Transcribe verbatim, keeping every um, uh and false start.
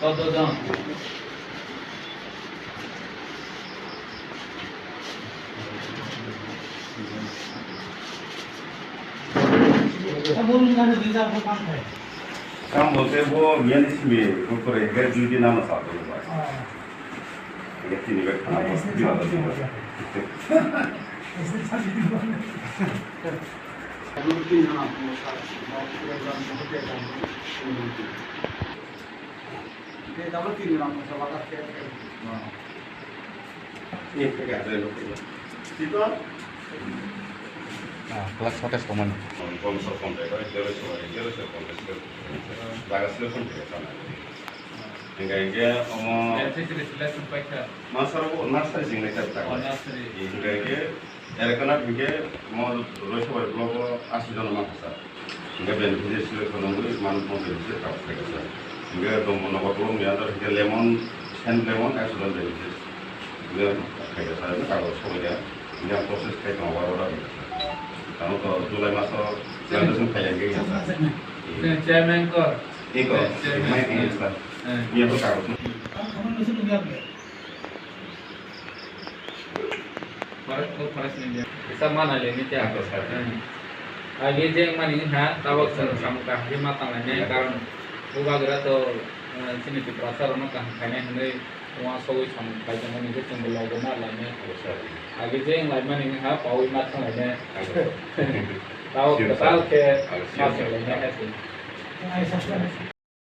Kau dojon. Kam bolte bo miyan ismi, bo kore, ga duty nama sa to ba. Ga tini bag khana bo, bila da ba. Ah, class hotes tomani. Hingke, hingke, omo. Beneficiary selection paikha. Masar bo nursery jing lai tak tak. Oh, nursery. Hingke, hingke, Erekanat hingke mo Roisabari block o asi jon mankha sir. Hingke beneficiary selection wngwi man mo beneficiary kha kha sir. Hingke Dongmanogo block ni under hingke lemon, Saint Lemon ekso jon beneficiary. Hingke kha kha sir, hingke kagoj sobai ya. Hingke ang process khai tongo aro aro hingke sir. Tamo to July maso plantation khai ya hingke ya sir. Chairman kor. Iko, chairman. Mai hingke sir. Eh. Iya to kagoj. Forest, o forest ni dia. Kisa mana le ni kya? Ako sa. Hmm. Agi je mani ha, tabok sa samung kaham ma tang ne, karon bubagra to, eh, chini Tiprasa rok no kaham khainai hinwi, uang sogwi samung khai tongmani je chwng bo logo ma lai ne. Ako sa. Agi je lai mani ha, pawi ma tang ne. Ako. Tabok kwtal khe ma tang ne ha si.